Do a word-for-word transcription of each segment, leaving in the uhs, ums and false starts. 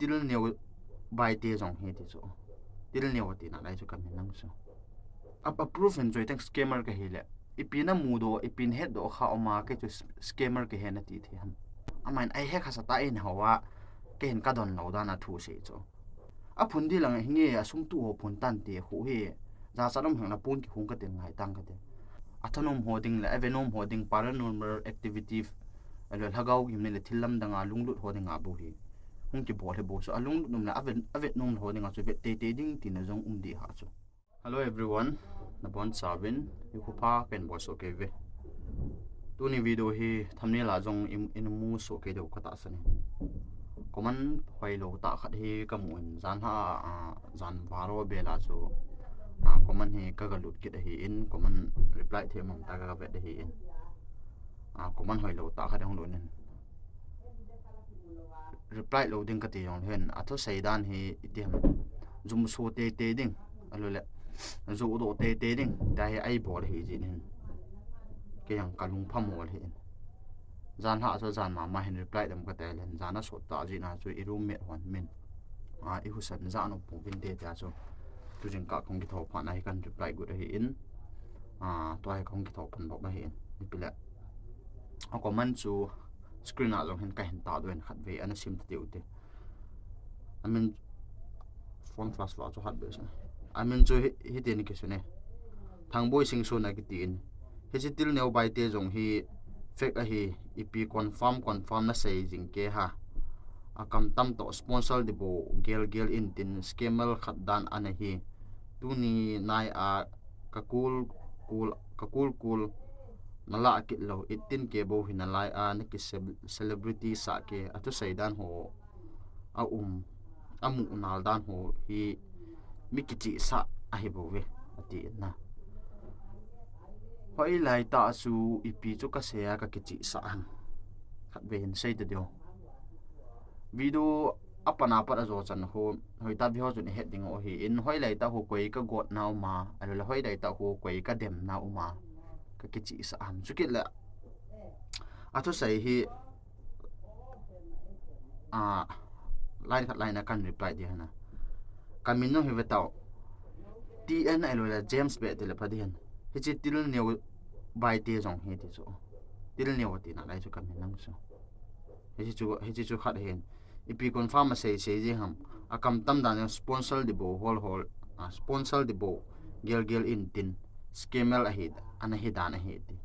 Til neo bai te jong hi ti chu. Til neo tina lai chu kamin lang chu. A, a proof in choi teng scammer kahi le. Ipi namu doh, ipi nahet doh kha uma kei chu s-, scammer kahi nati thei ham. Aman ai he khasa ta in hawa, kei hin kadon lou dan a thu sei chu. Aphun di lang hinge asum tu ho phun tan ti khu hi. Jachat um hang la pun kihung kati ngai tang kati. Athanom ho ding le, avenom ho ding, paranormal activity, alou lhagao gimnei le thil lamdang a lunglut ho ding a bou hi. Hung kibol hi bou chu. Alunglut nom le, ave, avenom ho ding a chu vet teitei ding tina jong um di ha chu. Hello everyone, nabonchauvin, nikho pha kahin bol soh kei uve. Tuni video hi thumbnail a jong in, in mu soh kei diu katahsan in. Comment hoilou tah khat hi kamu in, jan ha, a, jan baro bel a chu, a, comment hi kaga lut kit ahi in, comment reply thei mong ta kaga vet ahi in. A, comment hoilou tah khat hung lut in. Reply lou ding kati jong le hin, athusei dan hi iti ham, jumso teitei ding, alou le, jodoh teitei ding, tia hi eibol ahi jeh in. Kei jong kalung phamo le hin. Jan ha chu jan mama hin reply dem kati le hin, jan asot tah jeh a chu i roommate hon min. A, i husa in jan u pung vin te tia chu. Tu jingkah kahung kithou phat na hi kahin reply got ahi in. A, tua hi kahung kithou pan bok ahi in. Ipi le. A comment chu screen a jong hin kahin tahdoh in khatvei ana sim ta diu te. Amin phone flash lo chu khatvei sa. Amin chu hi, hiti in kisun e. Thangboi Singson akiti in. Hiche Til neo bai te jong hi fake ahi, ipi confirm, confirm nasei jing kei ha. Akam tam toh sponsor di bou gel gel in tin scammer khat dan ana hi. Tuni nai a kakul kul, kakul kul nala kit lou, itin kei bou hi nalai a naki ce-, celebrity sah kei, athusei dan ho a um, amu nal dan ho hi mi kichihsah ahi bou ve, ati na. Hoilai tah chu ipi chu kasei a kakichihsah ham. Khatvei hin sei ta diu. Video apat apat ajo chan ho, hoitah view ho chun ihet ding u ahi in, hoilai tah ho koi kagot na uma, alou le hoilai tah ho koi kadem na uma, kakichihsah ham. Chukit le, athusei hi, a, line khat line a kahin reply di hina. Kamin jong hi ve tao. T N alou le James be ti le pha di hin. Hiche Til neo bai te jong hi ti chu. Til neo tina lai chu kamin lang chu. Hiche chu, hiche chu khat hin. Ipi confirm asei sei jing ham. Akam tam dan jong sponsor di bou hol hol. A, sponsor di bou gel gel in tin. Scammer ahi, ana hi dan ahi ti.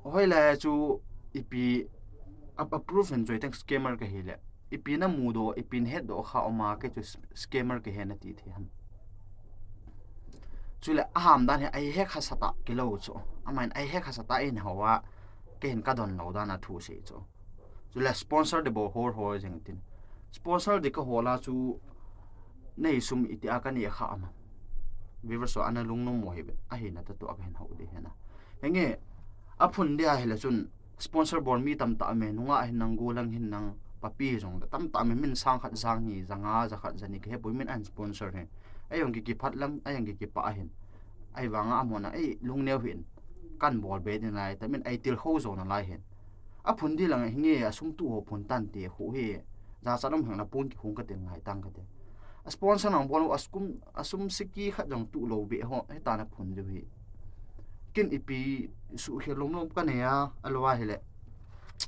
Hoilai chu ipi a, a proof in choi teng scammer kahi le. Ipi namu doh, ipi nahet doh kha uma kei chu s-, scammer kahi nati thei ham. Chule aham dan hi ai he khasa ta kilou chu. Aman ai he khasa ta in hawa kei hin kadon lou dan a thu sei chu. Chule sponsor di bou hol hol jing tin. Sponsor di kahol a chu nei sum iti a kanei kha ama. Viewers ho ana lungnom mo hi ve. Ahi na ta tu a kahin hou di hina. Hinge aphun di ahi le chun sponsor bol mi tamtah me, nungah hin nang, golang hin nang, papi jong tamtah me, min sang khat, jang hi, janga, jakhat, jani kahe poi, min ahin sponsor hi. Ei jong ki kiphat lang, ei jong ki kipah ahin. Ahivanga amona ei lungneo hin. Kahin bol be din lai, ta min ei tilkhou jo nalai hin. Aphun di lang hinge asum tu ho phun tan ti khu hi. Jachat um hang la pun kihung kati ngai tang kati. A sponsor nang bol u asum, asum siki khat jong tu lou be ho, hita na phun diu hi. Kin ipi suhkhel lom lom kanei a, alou a hile.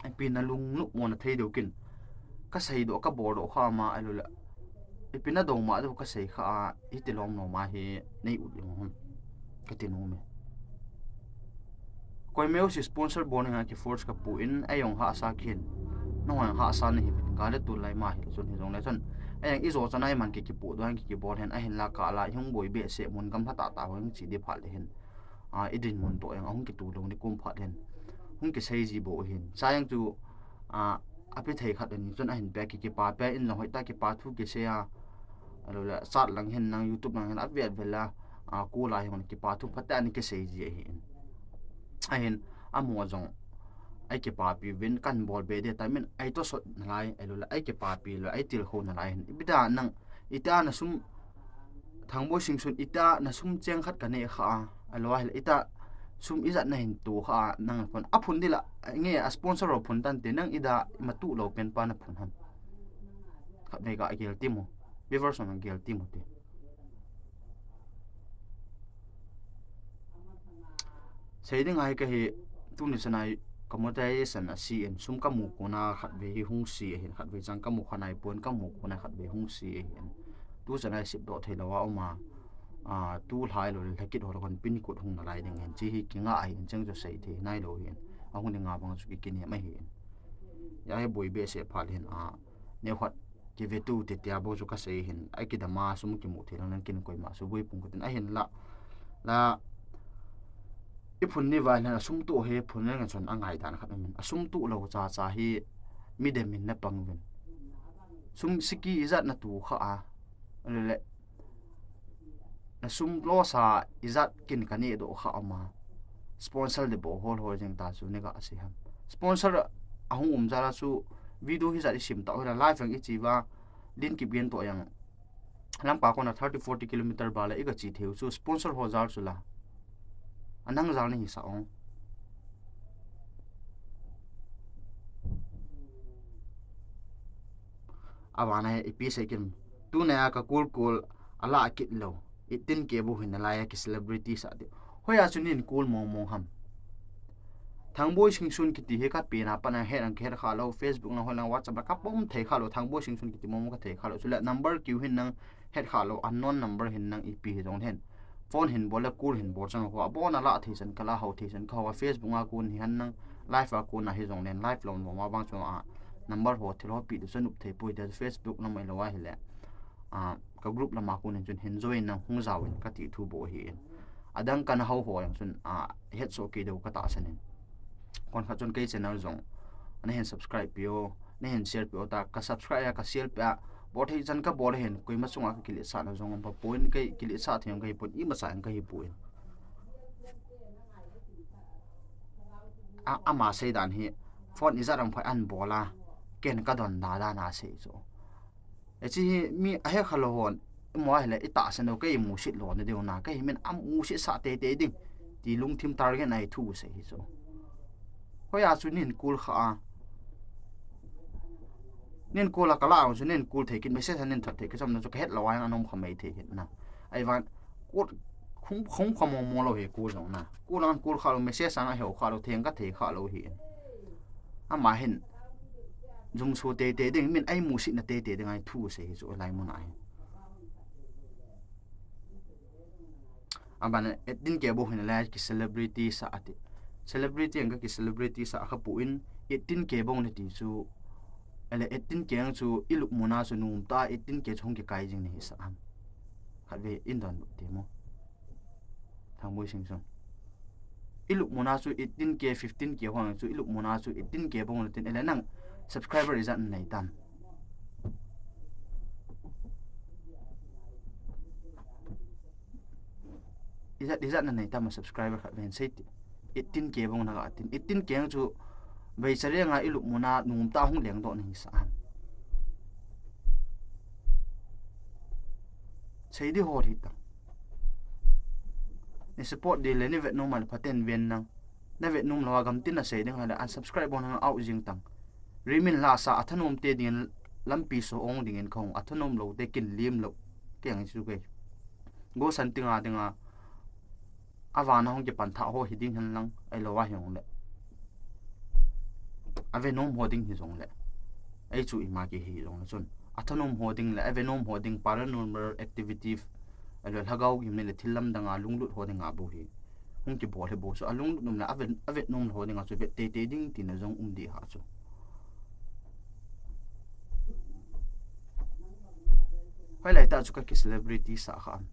Ipi nalung nuh mo na thei diu kin. Kasei doh, kabol doh kha ma, alou le. Ipi nadong ma diu kasei kha a, iti lom nom a hi nei ut lou hon. Kati nom e. Koi meu si sponsor bol nga ki force kapu in, ei jong hahsa kin. Nang jong hahsa nahi vin, gale tulai ma hi chun hi jong le chun. Ei jong ijo chan a iman ki kipu doh, ki kibol hen, ahinla kala, ihung boi behseh mun gamla tah tah hung chi di phat le hin. A, idin mun toh jong, ahung kitu lou ni kum phat hin. Hung kisei ji bou hin. Cha jong chu, a, api thei khat ani chun ahin pe ki kipa pe in jong hoitah kipa thu kisei a. Alou le, chat lang hin nang, YouTube lang hin avet vel a, a, kula hin kipa thu phat a ani kisei ji ahi in. Ahin, amo jong, ei kipapi vin kahin bol be de ta min, ei tosot nalai, alou le, ei kipapi lou, ei tilkhou nalai hin. Ipi da nang, ita nasum, Thangboi Singson ita nasum cheng khat kanei kha a, alou a hile ita sum ijat nahin tu kha a, nang phun, aphun di la, nge a sponsor ho phun tan te nang ida matu lou pen pa naphun ham. Khatvei ga gel temo, viewers hon gel temo ti. Sei ding ahi kahi, tuni chanai ka monetization a si in, sum ka mu kona khatvei hi hung si ahin, khatvei chang ka mu kha nai pon, ka mu kona khatvei hung si ahin. Tu chanai sip doh thei lou a um a, a, tu lhai lou le lhakit ho lou kon pin kut hung nalai ding ahin, chi hi kinga ahin, cheng chu sei thei nai lou ahin. A hung ding a bang chu ki kinem ahin. Ya hi boi behseh phat le hin a, neo khat kive tu te tia bou chu ka sei hin, a kidam a sum kimu thei lang lang kin koima suboi pung ka tin ahin la, la, i phun ni vai lang a sum tu he phun lang chun a ngai dan khat amin. A sum tu lou cha cha hi mi dem in na pang vin. Sum siki ijat na tu kha a, le, le, na sum loss a ijat kin ka ne doh kha ama. Sponsor de bou hol hol jeng ta chu ne ka sei ham. Sponsor a hung um jal a chu video hi jat i sim ta hoi la live ang i chi va, din kip gen to yang. Lamka kona thirty, forty kilometer ba la i ka chi theu chu sponsor ho jal chu la. A nang jal ni hi sa ong. A vana he ipi sei kin. Tuna a ka kul kul a la kit lou. Eighteen K bou hin a lai a ki celebrity sa ti. Hoi a chu nin kul mong mong ham. Thangboi Singson kiti hi ka pen a pat a het ang ka het kha lou, Facebook na hoi lang WhatsApp na ka pom thei kha lou, Thangboi Singson kiti mong mong ka thei kha lou. Chule number kiu hin nang het kha lou, unknown number hin nang ipi hi jong hen. Phone hin bol le kul hin bol chang ho, a bon a la thei chan ka la hou thei chan ka hou a, Facebook a kun hi han nang, live a kun a hi jong len, live lom lom a bang chu a number ho thil ho pi tu chu nup thei poi te, Facebook lam a i lou a hi le. A, ka group lam a kun hin chun hin join nang hung jao in ka ti thu bou hi in. A dang ka na hou ho jong chun, a, het so kei deu ka tahsan in. Kon khat chun kei channel jong, na hin subscribe pi o, na hin share pi o ta, ka subscribe a, ka share pi a, bol thei chan ka bol hin, koima chunga ka kilet sa na jong, pa point ka kilet sa thei ka hi pon, ima sa ka hi pon. A, ama sei dan hi, phone ijat ang phai an bol a, ken ka don da da na sei chu. E chi hi mi a he kha lou hon, mo a hi le i tahsan lou, ka i musit lou na deu na, ka hi min a musit sa tei tei ding. Ti lungthim target na i thu sei hi chu. Hoi a chu nin kul kha a. Nin kul a ka la ang chu nin kul thei kin message a nin that thei ka chom na chu ka het lou a yang a nom kha mai thei het na. Ai van kul khum khum kha mo mo lou he kul jong na. Kul ang kul kha lou message ang a heu kha lou theng ka thei kha lou hi. Ama hin jum su tei tei ding, min ai musit na tei tei ding ai thu sei hi chu lai mun a hi. A ban eighteen K bou hin a lai ki celebrity sa a ti. Celebrity ang ka ki celebrity sa a kha pu in eighteen K bou na ti chu. A le eighteen K ang chu i lup mun a chu num ta eighteen K chu hung ki kai jing ni hi sa am. Khat ve in don ti mo. Thangboi Singson. I lup mun a chu eighteen K, fifteen K hong chu i lup mun a chu eighteen K bou na tin. A le nang subscriber ijat nei tam. Ijat, ijat na nei tam a subscriber khat ven sei ti. Eighteen K bou na ka tin. Eighteen K ang chu vei chari nga i lup mun a num ta hung leng doh ni sa. Sei di ho hi ta. Ni support di le ni vet nom a le phaten ven nang. Na vet nom lou a gam tin a sei ding a le unsubscribe bou nang out jing tang. Rimin la sa a thanom te ding lampi so ong ding in khong a thanom lou te kin lim lou. Keng chu kei. Go san tinga dinga. A vana hong ki pan tha ho hi ding hen lang. Ai lou a hi hong le. A ve nom ho ding hi jong le. Ai chu ima ki hi jong le chun. A thanom ho ding le. A ve nom ho ding paranormal activity. A le lhagao gim le thil lam dang a lunglut ho ding a bou hi. Hung ki bol hi bou chu. A lunglut nom le. A ve, a ve nom ho ding a chu ve tei tei ding ti na jong um di ha chu. Hoi lai ta chu ka ki celebrity sa kha am.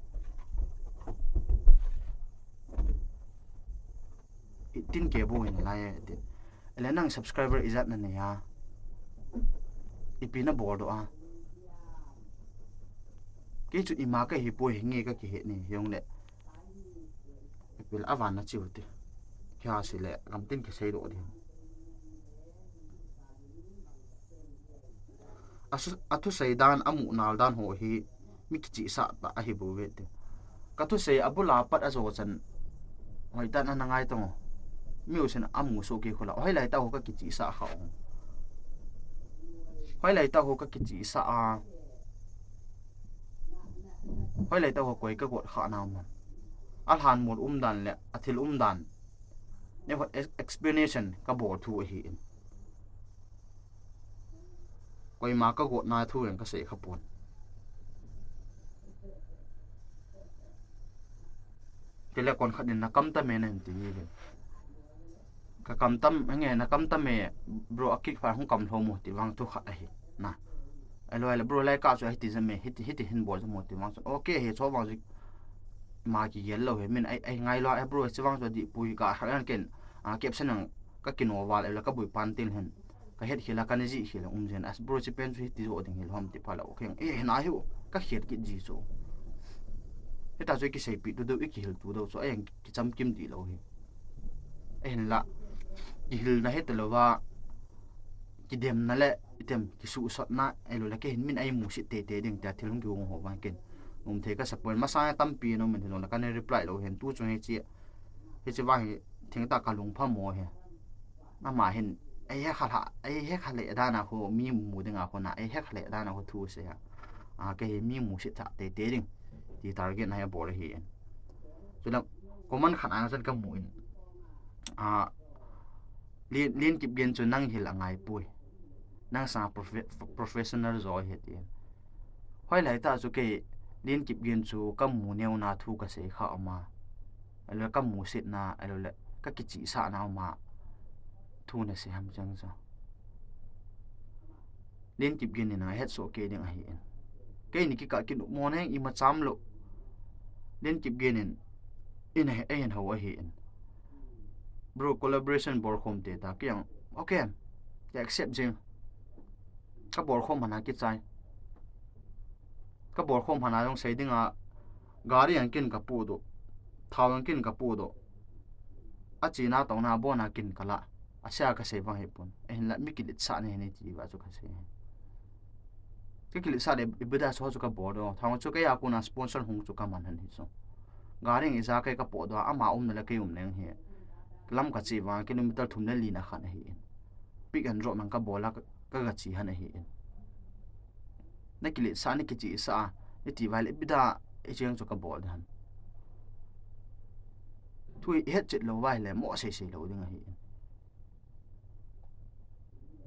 Eighteen K bou in lai e ti. A le nang subscriber ijat na nei a. Ipi na bol doh a. Kei chu ima ka hi poi hi nge ka ki he ni hi ong le. Ipi le a van na chiu ti. Kia si le gam tin ki sei doh ding. A su-, a thusei dan, a mu nal dan ho hi mi kichih sah ta ahi bou ve ti. Ka thusei a bul a pat a jo chan hoi tan ana ngai tong. Mi u sin a mu so ki khula. Hoi lai ta ho ka kichih sah kha ong. Hoilai tah ho ka kichihsah a, hoilai tah ho koi ka got kha nau man. A lhan mol umdan le a thil umdan, ne hot explanation ka bol thu ahi in. Koima ka got na thu jong ka sei kha pon. Kei le kon khat in na kam tam e na hin ti hi le. Ka kam tam, nge na kam tam e, bro, a kik pha hung kam lhom u ti vang thu khat ahi. Na. Ahilou le bro lai ka chu ahi ti jam e, hiti, hiti hin bol jam u ti vang chu. Okay, he chu vang chu ma kigel lou he, min ai, ai ngai lou, eh, bro, chu vang chu di pui ka kha an ken, a, caption ang ka kino val, ahilou ka bui pan tin hin. Ka het khel a, ka ne ji khel a um jen. As bro, chi pen chu hiti jo ding hil ham ti pha la, okay. Eh, na hi u, ka khel kit ji chu. Hita chu i kiseipi tu deu, i kihil tu deu chu, a jong kicham kim di lou hi. Ahin la, kihilna hita lou va, kidemna le, item, kisuhsatna, ahilou le, kei hin min a imusit teitei ding tia thil hung kihung ho vang ken. Um thei ka sa poi, masang a tampi nom in hilou le, ka ne reply lou hin, tu chung hichi, hichi vang hi, thengtah ka lung phamo hi. Ama hin, ei he kha lha, ei he kha le dan a khu, mi mu ding a khu na, ei he kha le dan a khu thu sei a. A, kei hi mi musit tha teitei ding. Ti target na hi a bol ahi in. Chule, comment khat a jong ka mu in. A, Lien, Lien Kipgen chu nang hil a ngai poi. Nang sanga profe-, professional jo ahi ti. Hoilai tah chu kei Lien Kipgen chu ka mu neo na thu ka sei kha um a. Ahilou le ka musit na, ahilou le ka kichihsah na um a. Thu na sei ham chang chu. Lien Kipgen in a het soh kei ding ahi in. Kei ni kikah kin mo neng ima cham lou. Lien Kipgen in, in a, a hin ho ahi in. Bro, collaboration bol khom te ta kiang. Okay. Ka accept jing. Ka bol khom hana kichai. Ka bol khom hana jong sei ding a, gari ang kin ka pu do. Thao ang kin ka pu do. A china tong na bon a kin ka la. A sia ka sei vang hi pon. Ahin la mi kiletsah ne ni ti va chu ka sei. Ka kiletsah le, i bida so chu ka bol do. Thang chu kei a kon a sponsor hung chu ka man han hi chu. Gari i ja kei ka po do, ama um na le kei um neng hi. Lam ka che vang kilometer thum le li na khan ahi in. Pick and drop nang ka bol a ka, ka ga che han ahi in. Na kiletsah, na kichihsah a, i ti vai le bida i cheng chu ka bol dan. Thu i het chet lou vai le mo sei sei lou ding ahi in.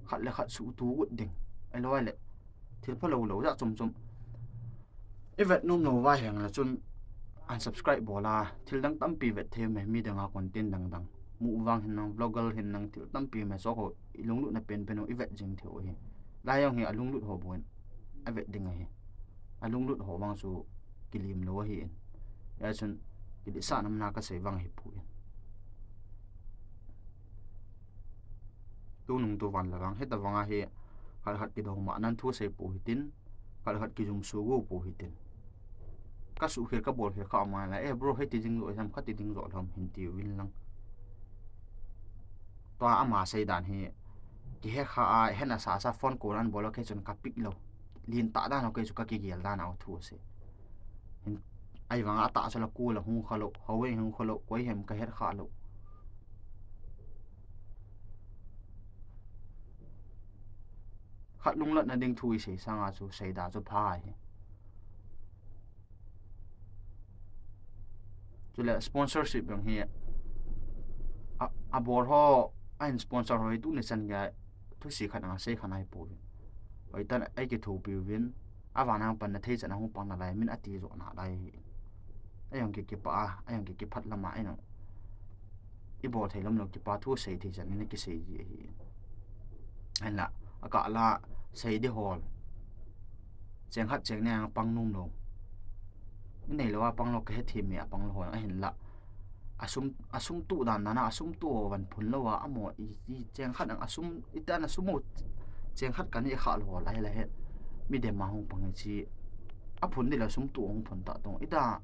Khat le khat suhtu ut ding. Ahilou le, thil pha lou lou ja chom chom. I vet nom lou vai heng le chun unsubscribe bol a, thil dang tampi vet thei me, mi dang a content dang dang. Mukbang hin nang, vlogger hin nang, thil tampi me so ko i lunglut na pen pen u i vet jing thei u hi. Lai jong hi a lunglut ho bon a vet ding ahi. A lunglut ho vang chu kilim lou ahi in. Hia chun kiletsah nam na ka sei vang hi poi. Tunung tu van la vang, heta vang a hi khat khat kidou ma nan thu sei pou hitin, khat khat kijum su go pou hitin. Ka suh khel ka bol khel kha ma la, eh bro, heti ding jo ham, khati ding jo ham hin ti uvin lang. Tua ama sei dan hi, kihe kha a, hena sa sa phone call an bol a kei chun ka pick lou. Lien tah dan a kei chu ka kigel dan a thu sei. Hin, ai vang a tah chu la call a hung kha lou, hou hung kha lou, koi hem ka het kha lou. Khat lunglatna ding thu i sei sanga chu seida chu pha hi. Chule sponsorship jong hi a, a bol ho, a in sponsor ho hi tuni chan gei thusi khat anga sei khat ahi poi. Hoitan ei kithopi uvin, a vana pan na thei chan a hung pang nalai, min ati jo nalai. Ei jong ki kipah a, ei jong ki kiphat lam a, ei jong i bol thei lam lou kipa thu sei thei chan in kisei ji ahi. Ahinla, a kah la sei di hol. Cheng khat cheng ne a pang nom lou. I nei lou a pang lou ka he thim mi a pang lou hol ahinla. A sum, a sum tu dan dan a, a sum tu ho van phun lou a, amo i, i cheng khat ang a sum, i tan a sum u cheng khat ka ni kha lou hol ahi la he. Mi dem a hung pang hi chi. A phun di la sum tu hung phun ta tong. I ta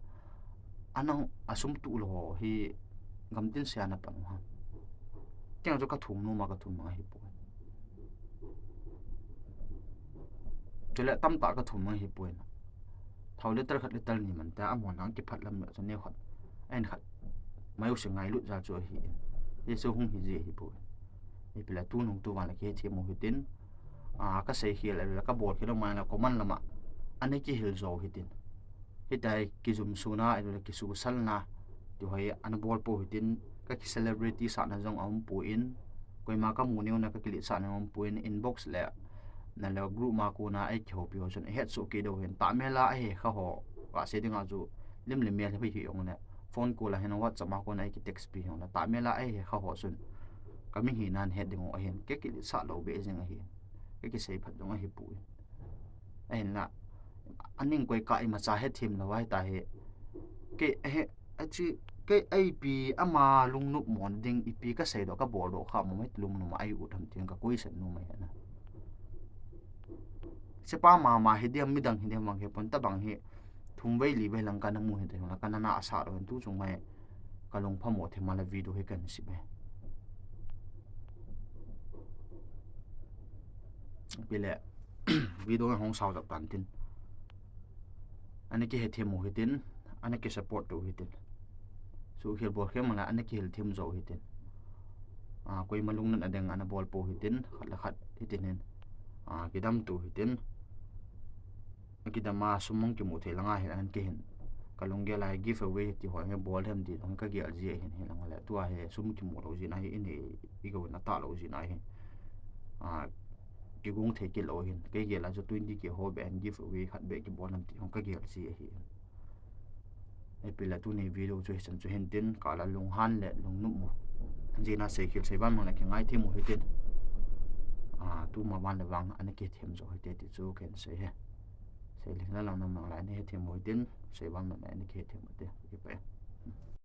a nang a sum tu lou ho hi gam tin sia na pan u ha. Keng chu ka thum nom a ka thum mang ahi poi. Chule tam tah ka thum mang ahi poi na. Thau liter khat liter ni man ta a mon ang kiphat lam chu neo khat. Ain khat. Mai u se ngailut ja chu ahi. Ye chu hung hi ji ahi poi. Ei pila tunung tu van la ke thi mo hitin. a, kasei khel a, ka bol khel a, mai la comment lama ana kihil jou hitin. Hitia kijumsuna, ahilou le kisuhsalna ti ho hi ana bol pou hitin, ka ki celebrity sahna jong aum poi, koima kamu neo na ka kiletsahna aum poi, inbox le na le group ma kona eikihoupi ho chun ahet soh kei diu hin, tahmel a ahe kha ho, kasei dinga chu lim le mel hi hijong le phone call a hin WhatsApp ma kona eiki text pi hijong le tahmel a ahe kha ho chun ka mi hina ahet diu ahin, ka kiletsah lou beh jing ahi, ka kisei phat jong ahipoi. Ahinla, aning koi kah imacha hethem lou ahi tahi. Kei, he, achi, kei ipi ama lungnop mo ding, ipi kasei doh, kabol doh kha mo, hiti lungnop a eiu tham tin ka question nom ahi na. Sepa mama hi diam, midang hi diam vang hipon, tabang hi thum vei li vei lang kana mu hite, la kana na asa doh tu chung mai ka lung phamo thei ma la video hi kan sip e. Ipi le video hung sao jap tan tin, ana kihethem u hitin, ana ki support u hitin. Suhkhel bolkhel ma la ana kihil them jou hitin. A, koima lungnatna ding ana bol pou hitin, khat le khat hitin hin. A, kidam tu hitin. Kidam a sum mong kimu thei langa hin ana kihin. Ka lunggel a hi giveaway ti ho hi bol them ti jong ka gel ji ahin, hilanga le tua hi sum kimu lou jin ahi, in hi i go na ta lou jin ahi. A, kigong thei kit lou hin. Kei gel a chu twenty K ho beh hin giveaway khat beh kibol them ti jong ka gel ji ahi. Ipi le tuni video chu hichan chu hin tin, ka la lunghan le lungnop mo. Jina seikhel sei ban mang le kingai them u hitin. A, tuma ban le vang ana kihethem jou hite ti chu ken sei e. Sei le la lang nam lang la ana hethem u hitin, sei ban mang le ana kihethem u hite. Ipi e.